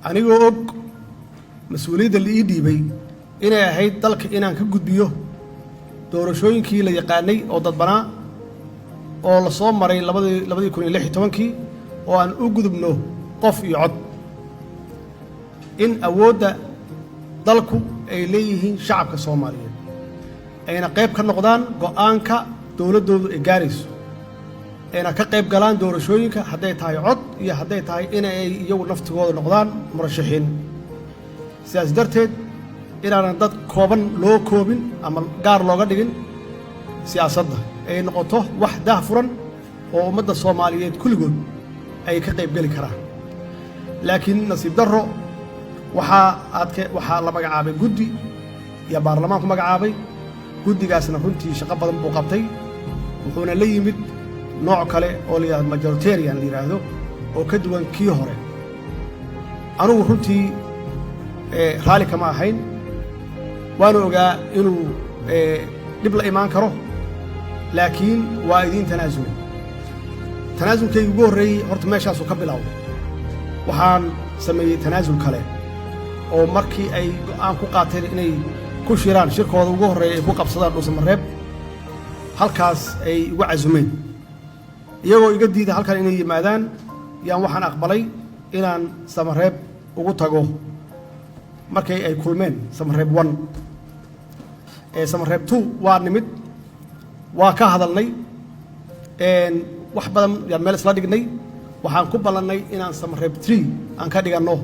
Anigoo og mas-uuliyadda la ii dhiibay inay ahayd dalka inaan ka gudbiyo doorashooyinkii la yaqaanay oo dadbanaa oo la soo maray 2016-kii, oo aan u gudubno qof iyo cod, in awoodda dalku ay leeyihiin shacabka Soomaaliyeed, ayna qayb ka noqdaan go'aanka dowladdoodu ay gaarayso, ayna ka qayb galaan doorashooyinka, hadday tahay cod iyo hadday tahay in ay iyagu naftigooda noqdaan murashaxiin. Sidaas darteed, inaanan dad kooban loo koobin ama gaar looga dhigin siyaasadda, ay noqoto wax daah furan oo ummadda Soomaaliyeed kulligood ay ka qayb geli karaan. Laakiin nasiib darro, waxaa aadke waxaa la magacaabay guddi iyo baarlamaanku magacaabay. Guddigaasna runtii shaqo badan buu qabtay, wuxuuna la yimid nooc kale oo la yidhahdo majoritarian la yidhaahdo, oo ka duwan kii hore. Anugu runtii raalli kama ahayn, waanu ogaa inuu dhib la imaan karo, laakiin waa idiin tanaasulay. Tanaasulkaygi ugu horreeyey horta meeshaasuu ka bilowday. Waxaan sameeyey tanaasul kale oo markii ay go'aan ku qaateen inay ku shiraan, shirkooda ugu horreeya ay ku qabsadaan Dhuusamareeb, halkaas ay igu casumeen, iyagoo iga diida halkan inay yimaadaan, yaan waxaan aqbalay inaan Samareeb ugu tago. Markay ay kulmeen Samareeb 1 ee Samareeb 2, waa nimid, waa ka hadalnay, wax badan yaan meel isla dhignay. Waxaan ku ballannay inaan Samareeb 3 aan ka dhiganno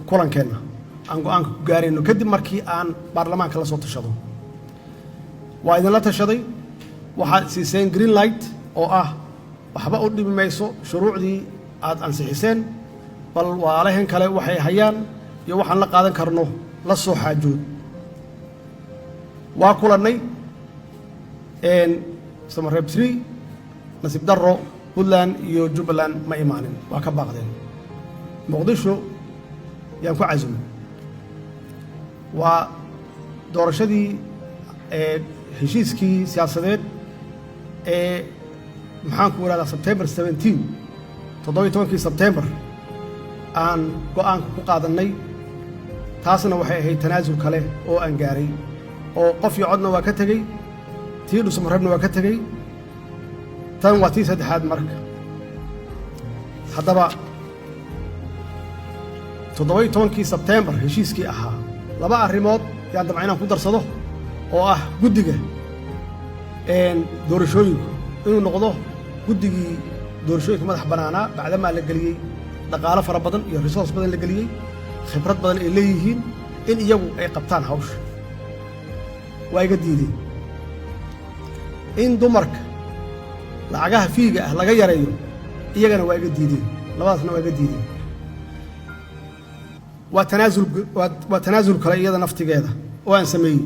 kulankeenna aan go'aanka ku gaarayno, kadib markii aan baarlamaanka la soo tashado. Waa idinla tashaday, waxaad siiseen green light oo ah waxba u dhimi mayso shuruucdii aad ansixiseen, bal walaalahan kale waxay hayaan iyo waxaan la qaadan karno la soo xaajood. Waa kulannay Samareeb 3. Nasiib darro, Puntland iyo Jubbaland ma imaanin, waa ka baaqdeen. Muqdisho yaan ku casumay. Waa doorashadii heshiiskii siyaasadeed ee, maxaan ku ihahdaa, September 17, 17-kii Sebtembar aan go'aanka ku qaadannay. Taasna waxay ahayd tanaasul kale oo aan gaaray, oo qof iyo codna waa ka tegey, tii Dhusmareebna waa ka tegey, tan waa tii saddexaad. Marka haddaba, 17-kii Sebtembar heshiiskii ahaa, laba arrimood yaan dabca inaan ku darsado, oo ah guddiga doorashooyinku inuu noqdo guddigii doorashooyinka madax bannaanaa, bacdamaa la geliyey dhaqaalo fara badan iyo resource badan la geliyey, khibrad badan ay leeyihiin, in iyagu ay qabtaan hawsha. Waa iga diideen. In dumarka lacagaha fee-ga ah laga yareeyo, iyagana waa iga diideen. Labadaasna waa iga diideen. Waa tanaasul, waa tanaasul kale iyada naftigeeda oo aan sameeyey.